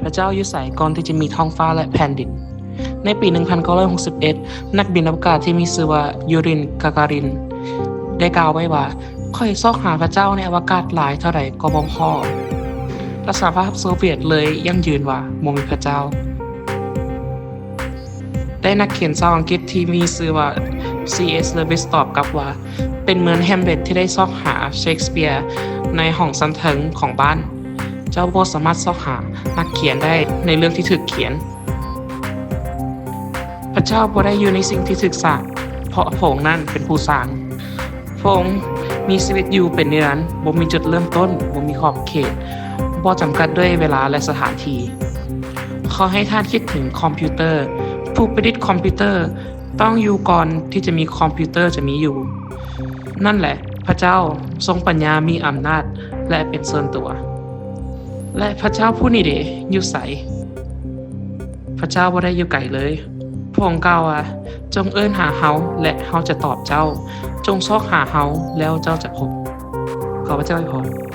ພະເຈົ້າຢູ່ໃສກ່ອນທີ່ຈະມີທ້ອງຟ້າ ແລະ ແຜ່ນດິນ? ໃນປີ ໜຶ່ງພັນເກົ້າຮ້ອຍຫົກສິບເອັດ ນັກບິນອະວະກາດທີ່ມີຊື່ວ່າ ຢູຣິນ ກາກາຣິນ ໄດ້ກ່າວໄວ້ວ່າ, ຂ້ອຍຊອກຫາພະເຈົ້າໃນອະວະກາດຫຼາຍເທົ່າໃດກໍບໍ່ພໍ້. ແລະ ສະຫະພາບໂຊວຽດເລີຍຢັ້ງຢືນວ່າບໍ່ມີພະເຈົ້າ. ແຕ່ນັກຂຽນຊາວອັງກິດທີ່ມີຊື່ວ່າ ຊີເອສ ເລວິສ ຕອບກັບວ່າ, ເປັນເໝືອນແຮມເລັດທີ່ໄດ້ຊອກຫາເຊກສະເປຍໃນຫ້ອງຊັ້ນເທິງຂອງບ້ານ. ເຈົ້າບໍ່ສາມາດຊອກຫານັກຂຽນໄດ້ໃນເລື່ອງທີ່ຖືກຂຽນ. ພະເຈົ້າບໍ່ໄດ້ຢູ່ໃນສິ່ງທີ່ຖືກສ້າງ, ເພາະພະອົງນັ້ນເປັນຜູ້ສ້າງ. ພະອົງມີຊີວິດຢູ່ເປັນນິລັນ, ບໍ່ມີຈຸດເລີ່ມຕົ້ນ, ບໍ່ມີຂອບເຂດ, ບໍ່ຈຳກັດດ້ວຍເວລາ ແລະ ສະຖານທີ່. ຂໍໃຫ້ທ່ານຄິດເຖິງຄອມພິວເຕີ. ຜູ້ປະດິດຄອມພິວເຕີຕ້ອງຢູ່ກ່ອນທີ່ຈະມີຄອມພິວເຕີຈະມີຢູ່. ນັ້ນແຫຼະ, ພະເຈົ້າຊົງປັນຍາ, ມີອຳນາດ ແລະ ເປັນສ່ວນຕົວ. ແລະ ພະເຈົ້າຜູ້ນີ້ເດ ຢູ່ໃສ? ພະເຈົ້າບໍ່ໄດ້ຢູ່ໄກເລີຍ. ພະອົງກ່າວວ່າ, ຈົ່ງເອີ້ນຫາເຮົາ ແລະ ເຮົາຈະຕອບເຈົ້າ. ຈົ່ງຊອກຫາເຮົາ ແລ້ວເຈົ້າຈະພົບ. ຂໍພະເຈົ້າອວຍພອນ.